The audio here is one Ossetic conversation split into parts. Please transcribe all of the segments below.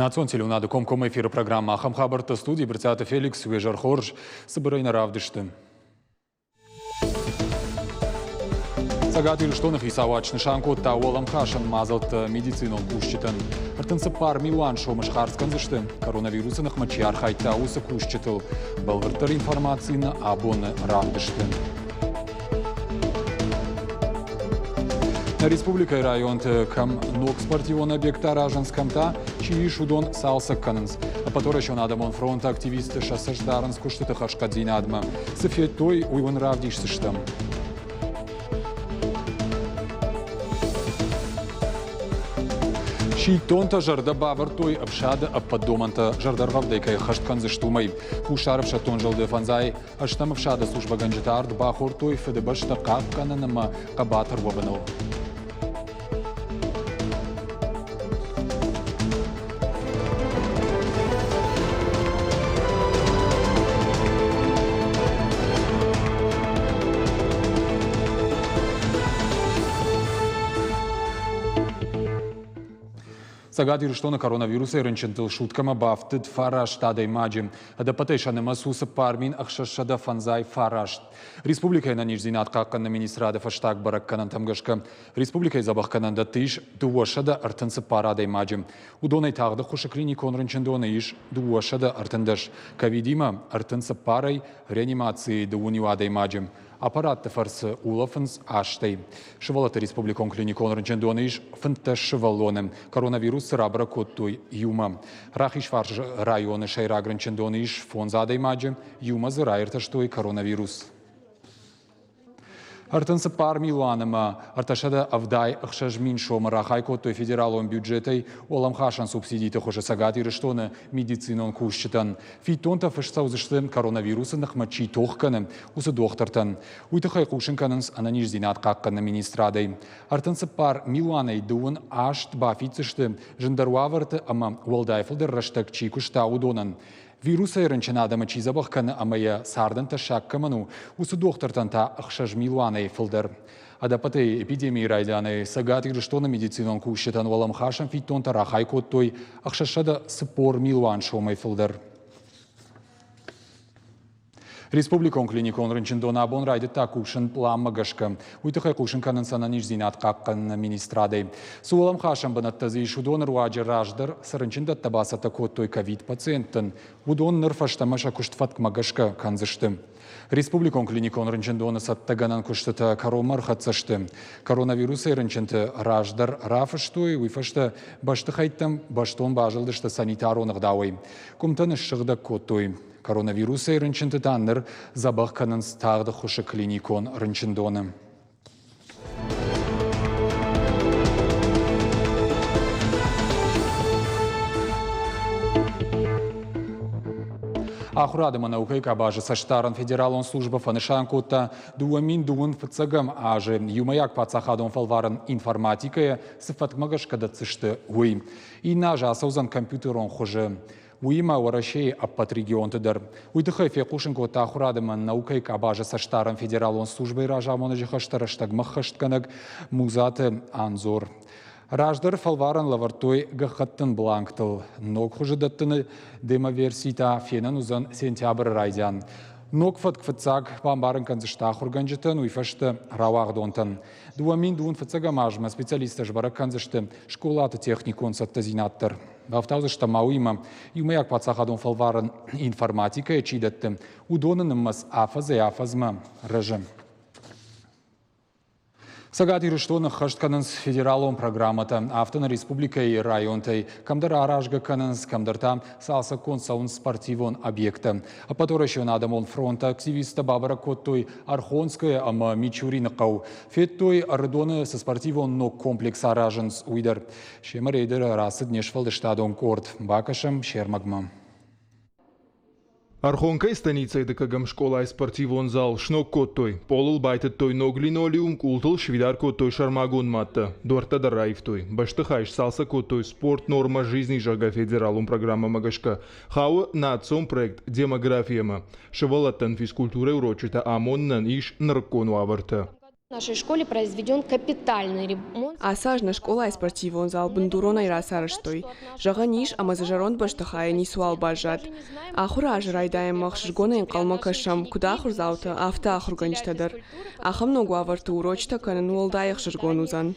Национ телеуынады комкоммӕ эфиры программӕ «Ахӕм хабӕрттӕ» студийы Брытъиаты Феликс, уе зӕр хорз, цыбырӕй нӕ равдысты. Цӕгат Ирыстоны хицауад снысан кодта уӕлӕмхасӕн мадзӕлттӕ медицинон кусджытӕн. 34 милуан сомы схардз кӕндзысты, коронавирусы ныхмӕ чи архайдта, уыцы кусджытыл. Бӕлвырддӕр информаци нӕ абоны равдысты. Нӕ республикӕйы районты кӕм ног спортивон объекттӕ аразынц, кӕм та чи ис, уыдон цалцӕг кӕнынц. Ӕппӕтуӕрӕсеон адӕмон фронты активистты сӕ цӕст дарынц куыстыты хӕрзхъӕддзинадмӕ. Цы федтой, уый уын равдисдзыстӕм. Сидтонтӕ зӕрдӕ бавӕрдтой ӕфсады ӕппӕт домӕнтӕ зӕрдӕргъӕвдӕй кӕй ӕххӕст кӕндзысты, уымӕй. Хуссар ӕфсӕддон зылды фӕндзай ӕстӕм ӕфсады службӕгӕнджытӕ ард бахордтой Фыдыбӕстӕ хъахъхъӕнын ӕмӕ хъӕбатыр уӕвыныл. Цӕгат Ирыстоны коронавирусӕй рынчынтыл суткӕмӕ бафтыд фараст адӕймаджы. Ӕдӕппӕтӕй сӕ нымӕц у 4659. Республикӕйы ӕнӕниздзинад хъахъхъӕныны министрады фӕстаг бӕрӕггӕнӕнтӕм гӕсгӕ республикӕйы дзӕбӕхгӕнӕндӕтты ис 234 адӕймаджы. Уыдонӕй тагъд ӕххуысы клиникон рынчындоны ис 213, ковидимӕ 34-ӕй, реанимацийы дыууын иу адӕймаджы. Аппаратты фӕрцы улӕфынц азтӕй. Сывӕллӕтты республикон клиникон рынчындоны ис 15 сывӕллоны. Коронавирус цы рабӕрӕг кодтой иумӕ. Рахизфарс районы сӕйраг рынчындоны ис фондз адӕймаджы, иумӕ дзы раиртӕстой коронавирус. 34 милуан ӕмӕ 376 мин сомы рахай кодтой федералон бюджетӕй уӕлӕмхасӕн субсидиты хуызы Цӕгат Ирыстоны медицинон кусджытӕн. Фиддонтӕ фыст цӕудзысты, коронавирусы ныхмӕ чи тох кӕны, уыцы дохтыртӕн. Уый тыххӕй хъусын кӕнынц ӕнӕниздзинад хъахъхъӕныны министрадӕй. 34 милуанӕй дыууын аст бафиддзысты зындӕр уавӕрты ӕмӕ уӕлдай фылдӕр рӕстӕг чи куыста, уыдонӕн. Вирусӕй рынчын адӕмы чи дзӕбӕх кӕны ӕмӕ йӕ цардӕн тӕссаг кӕмӕн у, уыцы дохтыртӕн та ӕхсӕз милуанӕй фылдӕр. Ӕдӕппӕтӕй эпидемийы райдианӕй Цӕгат Ирыстоны медицинон кусджытӕн уӕлӕмхасӕн фиддонтӕ рахай кодтой 640 милуан сомӕй фылдӕр. Республикон клиникон рынчындон абон райдыдта кусын пъланмӕ гӕсгӕ. Уый тыххӕй хъусын кӕнынц ӕнӕниздзинад хъахъхъӕныны министрадӕй. Цы уӕлӕмхасӕн бынӕттӕ дзы ис, уыдоны руаджы раздӕр цы рынчындӕттӕ бацӕттӕ кодтой ковид-пациенттӕн, уыдон ныр фӕстӕмӕ сӕ куыст фӕткмӕ гӕсгӕ кӕндзысты. Республикон клиникон рынчындоны цӕттӕгӕнӕн куыстытӕ кӕронмӕ ӕрхӕццӕ сты. Коронавирусӕй рынчынты раздӕр рафыстой, уый фӕстӕ бӕстыхӕйттӕм бӕстон базылдысты санитарон ӕгъдауӕй. Къуымтӕ ныссыгъдӕг кодтой. Коронавирусӕй рынчынты та ныр дзӕбӕх кӕнынц тагъд ӕххуысы клиникон рынчындоны. Ахуырад ӕмӕ наукӕйы къабазы цӕстдарӕн федералон службӕ фӕнысан кодта, 2000 фыццӕгӕм азы иумӕйаг паддзахадон фӕлварӕн информатикӕйӕ цы фӕткмӕ гӕсгӕ дӕтдзысты, уый. Иннӕ аз ацӕудзӕн компьютерон хуызы. Уыимӕ Уӕрӕсейы ӕппӕт регионты дӕр. Уый тыххӕй фехъусын кодта ахуырад ӕмӕ наукӕйы къабазы цӕстдарӕн федералон службӕйы разамонӕджы хӕстӕ рӕстӕгмӕ ӕххӕстгӕнӕг Музаты Анзор. Раздӕр фӕлварӕн лӕвӕрдтой гӕххӕттын бланктыл. Ног хуызы дӕттыны демоверси та фенӕн уыдзӕн сентябры райдиан. Ног фӕтк фыццаг бамбарын кӕндзысты ахуыргӕнджытӕн, уый фӕстӕ рауагъдонтӕн. 2000 фыццӕгӕм азмӕ специалисттӕ сбӕрӕг кӕндзысты скъолаты техникон цӕттӕдзинад дӕр. Бафтаудзыстӕм ма уыимӕ, иумӕйаг паддзахадон фӕлварӕн информатикӕйӕ чи дӕтты, уыдоны нымӕц афӕдзӕй-афӕдзмӕ рӕзы. Цӕгат Ирыстоны ӕххӕст кӕнынц федералон программӕтӕ. Афтӕ нӕ республикӕйы районтӕй кӕмдӕр аразгӕ кӕнынц, кӕмдӕр та цалцӕггонд цӕуынц спортивон объекттӕ. Ӕппӕтуӕрӕсеон адӕмон фронты активисттӕ бабӕрӕг кодтой Архонское ӕмӕ Мичурины хъӕу. Федтой, Ӕрыдоны цы спортивон ног комплекс аразынц, уый дӕр. Семӕ рейды рацыд не сфӕлдыстадон къорд. Бакӕсӕм се рмӕгмӕ. Архонкӕйы станицӕйы дыккӕгӕм скъолайы спортивон зал сног кодтой. Пъолыл байтыдтой ног линолеум, къултыл сфидар кодтой сӕрмагонд маттӕ, дуӕрттӕ дӕр раивтой. Бӕстыхай сцалцӕг кодтой «Спорт норма жизни», зӕгъгӕ, федералон программӕмӕ гӕсгӕ. Хауы национ проект «Демография-мӕ». Сывӕллӕттӕн физкультурӕйы урочытӕ амонынӕн ис нырыккон уавӕртӕ. Нашей школе произведен капитальный ремонт. Ацы аз нӕ скъолайы спортивон зал бындуронӕй рацарӕзтой. Зӕгъӕн ис, ӕмӕ дзы зӕронд бӕстыхайы ницыуал баззад. Ахуыры азы райдайӕнмӕ ӕхсызгонӕй ӕнхъӕлмӕ кӕсӕм, куыд ахуырдзаутӕ, афтӕ ахуыргӕнджытӕ дӕр. Ахӕм ног уавӕрты урочытӕ кӕнын уӕлдай ӕхсызгон уыдзӕн.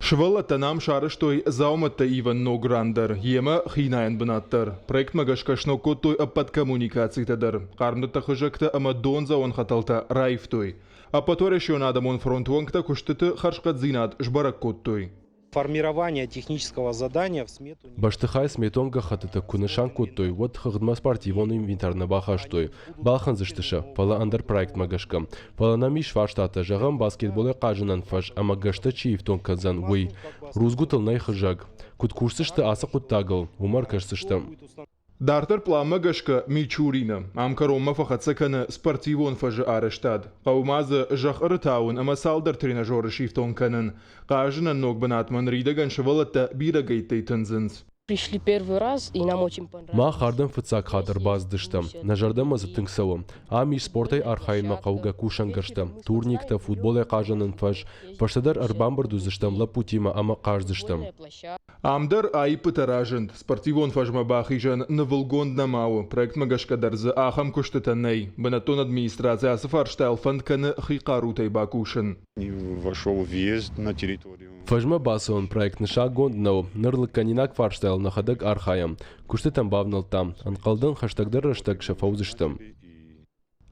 Сывӕллӕттӕн ам сарӕзтой дзаумӕттӕ ивӕн ног ран дӕр, йемӕ хинайӕн бынат дӕр. Проектмӕ гӕсгӕ сног кодтой ӕппӕт коммуникацитӕ дӕр, хъармдӕттӕг хызӕгтӕ ӕмӕ дондзӕуӕн хӕтӕлтӕ раивтой. Ӕппӕтуӕрӕсеон адӕмон фронты уӕнгтӕ куыстыты хӕрзхъӕддзинад сбӕрӕг кодтой. Формирование технического задания в смету. Бӕстыхай сметон гӕххӕттытӕ куы нысан кодтой, уӕд хыгъдмӕ спортивон инвентар нӕ бахастой. Балхӕндзысты сӕ, фӕлӕ ӕндӕр проектмӕ гӕсгӕ. Фӕлӕ нӕм ис фарстатӕ, зӕгъӕм, баскетболӕй хъазынӕн фӕз ӕмӕ гӕстӕ чи ифтонг кӕндзӕн, уый. Рудзгуытыл нӕй хызӕг. Куыд кусдзысты ацы хъуыддагыл, уымӕ ӕркӕсдзыстӕм. Дарддӕр пъланмӕ гӕсгӕ Мичурины ам кӕронмӕ фӕхӕццӕ кӕны спортивон фӕзы арӕзтад. Хъӕуы ма дзы зӕхх ӕрытауын ӕмӕ цалдӕр тренажеры сифтонг кӕнын. Хъазынӕн ног бынатмӕ ныридӕгӕн сывӕллӕттӕ бирӕгӕйттӕй тындзынц. Пришли первый раз, и нам очень понравилось. Мах ардӕм фыццаг хатт ӕрбацыдыстӕм. Нӕ зӕрдӕмӕ дзы тынг цӕуы. Ам ис спортӕй архайынмӕ хъӕугӕ кусӕнгӕрзтӕ, турниктӕ, футболӕй хъазынӕн фӕз. Фӕстӕдӕр ӕрбамбырд уыдзыстӕм лӕппутимӕ ӕмӕ хъаздзыстӕм. Ам дӕр аиппытӕ разынд. Спортивон фӕзмӕ бахизӕн нывылгонд нӕма у. Проектмӕ гӕсгӕ дӕр дзы ахӕм куыстытӕ нӕй. Бынӕттон администраци ацы фарстайыл фӕнд кӕны хи хъарутӕй бакусын. Вошел въезд на территорию. Фӕзмӕ бацӕуӕн проект нысангонд нӕу. Ныр лыггӕнинаг фарстайыл нӕхӕдӕг архайӕм. Куыстытӕм бавнӕлдтам. Ӕнхъӕлдӕн хӕстӕгдӕр рӕстӕг сӕ фӕуыдзыстӕм.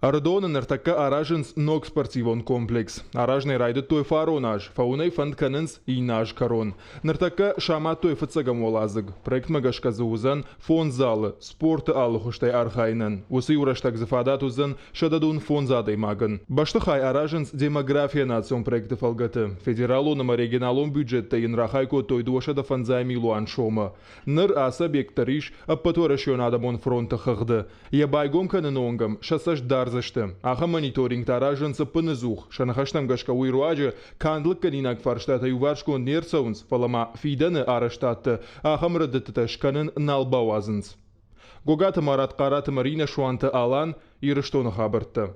Ӕрыдоны ныртӕккӕ аразынц ног спортивон комплекс. Аразынӕй райдыдтой фарон аз, фӕуынӕй фӕнд кӕнынц иннӕ аз кӕрон. Ныртӕккӕ самадтой фыццӕгӕм уӕладзыг. Проектмӕ гӕсгӕ дзы уыдзӕн фондз залы, спорты алы хуызтӕй архайынӕн. Уыцы иу рӕстӕг дзы фадат уыдзӕн 105 адӕймагӕн. Бӕстыхай аразынц демография национ проекты фӕлгӕты. Федералон ӕмӕ регионалон бюджеттӕ йын рахай кодтой 205 милуан сомы. Ныр ацы объект дӕр ис Ӕппӕтуӕрӕсеон адӕмон фронты хыгъды. Йӕ байгом кӕныны онг ӕм сӕ цӕст дардзысты. Ахӕм мониторингтӕ аразынц ӕппыныдзух. Сӕ ныхӕстӕм гӕсгӕ уый руаджы канд лыггӕнинаг фарстатӕ иуварсгонд не рцӕуынц, фӕлӕ ма фидӕны арӕзтадты ахӕм рӕдыдтытӕ скӕнын нал бауадзынц. Гогаты Марат, Хъараты Маринӕ, Суанты Алан, Ирыстоны хабӕрттӕ.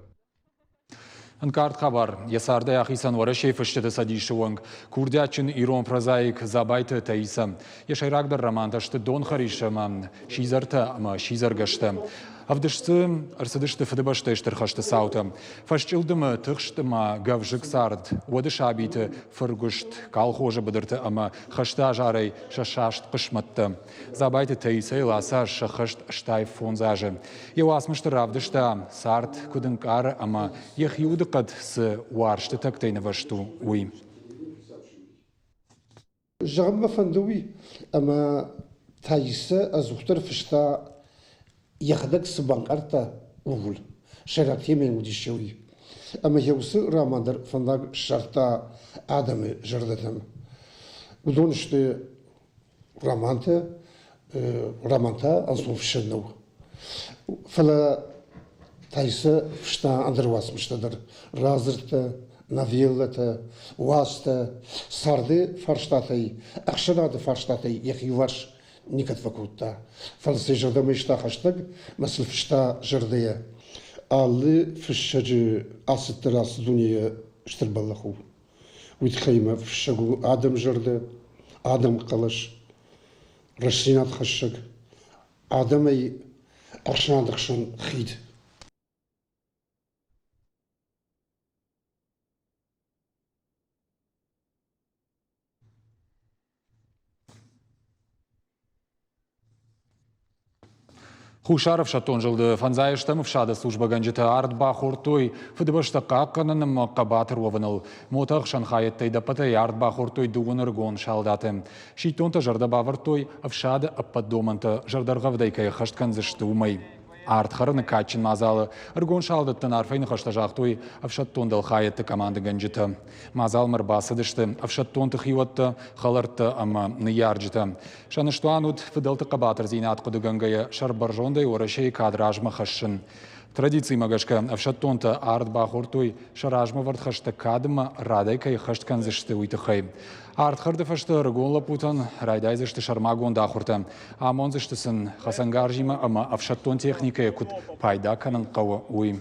Ӕнкъард хабар. Йӕ цардӕй ахицӕн Уӕрӕсейы фысджыты цӕдисы уӕнг, курдиатджын ирон прозаик Дзабайты Таисӕ. Йӕ сӕйрагдӕр романтӕ сты Донхӕрис ӕмӕ Сидзӕртӕ ӕмӕ сидзӕргӕстӕ. Ӕвдыст дзы ӕрцыдысты Фыдыбӕстӕйы Стыр хӕсты цаутӕ. Фӕсчъылдымы тыхст ӕмӕ гӕвзыкк цард, уӕды сабиты фыргуыст, колхозы быдырты ӕмӕ хӕсты азарӕй сӕ саст хъысмӕттӕ. Дзабайты Таисӕйыл ацы аз сӕххӕст 85 азы. Йӕ уацмысты равдыста, цард куыд ӕнкъары ӕмӕ йӕхи удыхъӕд цы уарзты тӕгтӕй нывӕзт у, уый. Зӕгъын мӕ фӕнды уый, ӕмӕ Таисӕ ӕдзухдӕр фыста, йӕхӕдӕг цы банкъардта, ууыл. Сӕйраг темӕйы уыдис уый. Ӕмӕ йӕ уыцы роман дӕр фӕндаг ссардта адӕмы зӕрдӕтӕм. Уыдон сты романтӕ, романтӕ ӕнцон фыссӕн нӕу. Фӕлӕ Таисӕ фыста ӕндӕр уацмыстӕ дӕр, радзырдтӕ, новеллӕтӕ, уацтӕ, царды фарстатӕй, ӕхсӕнады фарстатӕй йӕхи иуварс никӕд фӕкодта. Фӕлӕ сӕ зӕрдӕмӕ иста хӕстӕг, мӕ сыл фыста зӕрдӕйӕ. Алы фыссӕджы ацыд дӕр ацы дунейы стыр бӕллӕх у. Уый тыххӕй мӕ фыссӕг у адӕмзӕрдӕ, адӕмхъӕлӕс, рӕстдзинадхӕссӕг, адӕмӕй ӕхсӕнады хсӕн хид. Хуссар ӕфсӕддон зылды фӕндзай ӕстӕм ӕфсады службӕгӕнджытӕ ард бахордтой Фыдыбӕстӕ хъахъхъӕнын ӕмӕ хъӕбатыр уӕвыныл. Мотоӕхсӕн хайӕдтӕй дӕппӕтӕй ард бахордтой дыууын ӕрыгон салдаты. Сидтонтӕ зӕрдӕ бавӕрдтой, ӕфсады ӕппӕт домӕнтӕ зӕрдӕргъӕвдӕй кӕй ӕххӕст кӕндзысты, уымӕй. Ард хӕрыны кадджын мадзалы ӕрыгон салдӕттӕн арфӕйы ныхӕстӕ загътой ӕфсӕддон дӕлхайӕдты командӕгӕнджытӕ. Мадзалмӕ ӕрбацыдысты ӕфсӕддонты хиуӕттӕ, хӕлӕрттӕ ӕмӕ ныййарджытӕ. Сӕ ныстуан уыд фыдӕлты хъӕбатырдзинад хъуыдыгӕнгӕйӕ сӕрбӕрзондӕй Уӕрӕсейы кад размӕ хӕссын. Традицимӕ гӕсгӕ ӕфсӕддонтӕ ард бахордтой, сӕ размӕвӕрд хӕстӕ кадмӕ радӕй кӕй ӕххӕст кӕндзысты, уый тыххӕй. Ардхӕрды фӕстӕ ӕрыгон лӕппутӕн райдайдзысты сӕрмагонд ахуыртӕ. Амондзысты сын хӕцӕнгарзимӕ ӕмӕ ӕфсӕддон техникӕйӕ куыд пайда кӕнын хъӕуы, уый.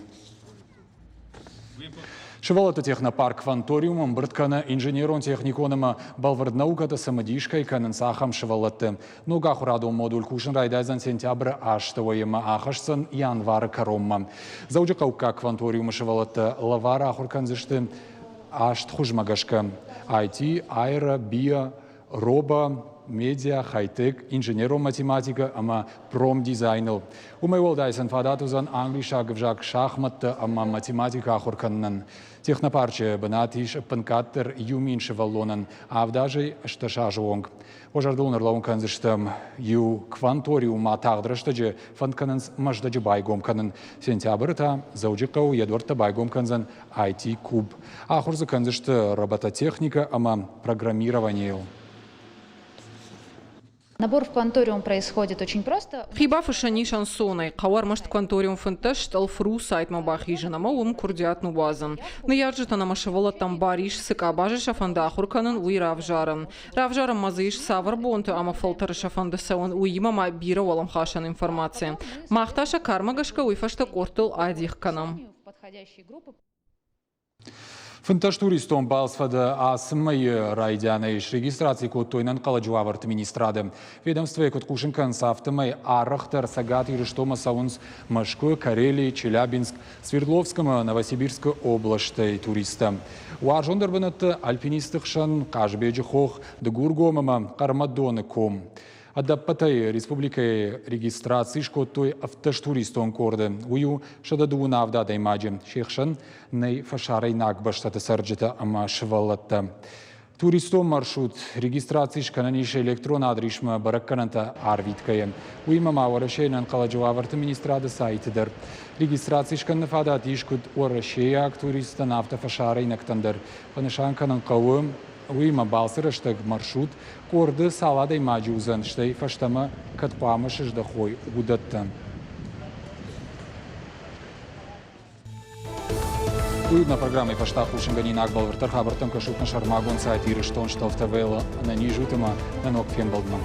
Сывӕллӕтты технопарк «Кванториум» ӕмбырд кӕны инженерон-техникон ӕмӕ бӕлвырд наукӕты цымыдис кӕй кӕнынц, ахӕм сывӕллӕтты. Ног ахуырадон модуль кусын райдайдзӕн сентябры астӕуӕй ӕмӕ ахӕсдзӕн январы кӕронмӕ. Дзӕуджыхъӕуккаг «Кванториумы» сывӕллӕттӕ лӕвар ахуыр кӕндзысты аст хуызмӕ гӕсгӕ: IT, аэро, био, робо, медиа, хай-тек, инженерон математикӕ ӕмӕ промдизайныл. Уымӕй уӕлдай сын фадат уыдзӕн англисаг ӕвзаг шахмӕттӕ ӕмӕ математикӕ ахуыр кӕнынӕн. Технопарчы бынат ис ӕппынкъаддӕр 1000 сывӕллонӕн 7 азӕй 18 азы онг. Уӕ зӕрдыл ӕрлӕууын кӕндзыстӕм, иу кванториум ма тагъд рӕстӕджы фӕнд кӕнынц Мӕздӕджы байгом кӕнын. Сентябры та Дзӕуджыхъӕуы йӕ дуӕрттӕ байгом кӕндзӕн IT-куб. Ахуыр дзы кӕндзысты робототехникӕ ӕмӕ программированиейыл. Набор в кванториум происходит очень просто. Хи бафыссӕн ис ӕнцонӕй. Хъӕуы ӕрмӕст кванториум 15 стъӕлф.ру сайтмӕ бахизын ӕмӕ уым куырдиат ныууадзын. Ныййарджытӕн ӕмӕ сывӕллӕттӕн бар ис, цы къабазы сӕ фӕнды ахуыр кӕнын, уый равзарын. Равзарын ма дзы ис, цавӕр бонты ӕмӕ фӕлтӕры сӕ фӕнды цӕуын, уыимӕ ма бирӕ уӕлӕмхасӕн информаци. Мах та сӕ кармӕ гӕсгӕ уый фӕстӕ къордтыл адих кӕнӕм. 15 туристон балц фӕдӕ ацы мӕйы райдианӕй срегистраци кодтой ӕнӕнхъӕлӕджы уавӕрты министрады. Ведомствойы куыд хъусын кӕнынц, афтӕмӕй арӕхдӕр Цӕгат Ирыстонмӕ цӕуынц Мӕскуы, Карели, Челябинск, Свердловск ӕмӕ Новосибирскы облӕстӕй туристтӕ. Уарзондӕр бынӕтты альпинистты хсӕн Хъазбеджы хох, Дыгургом ӕмӕ Хъӕрмӕдоны ком. Ӕдӕппӕтӕй республикӕйы регистраци скодтой 17 туристон къорды. Уый у 127 адӕймаджы. Се хсӕн нӕй фӕсарӕйнаг бӕстӕты цӕрджытӕ ӕмӕ сывӕллӕттӕ. Туристон маршрут регистраци скӕнӕн ис электрон адрисмӕ бӕрӕггӕнӕнтӕ арвитгӕйӕ. Уыимӕ ма Уӕрӕсейы ӕнӕнхъӕлӕджы уавӕрты министрады сайты дӕр. Регистраци скӕныны фадат ис куыд уӕрӕсейаг туристтӕн, афтӕ фӕсарӕйнӕгтӕн дӕр. Фӕнысан кӕнын хъӕуы, уыимӕ балцы рӕстӕг маршрут къорды цал адӕймаджы уыдзӕн, стӕй фӕстӕмӕ кӕд хъуамӕ сыздӕхой, уыдӕттӕ. Уый нӕ программӕйы фӕстӕ хъусынгӕнинаг бӕлвырддӕр хабӕрттӕм кӕсут нӕ сӕрмагонд сайт Ирыстон Столф ТВ-ы. Ӕнӕниз ут ӕмӕ нӕ ног фембӕлдмӕ.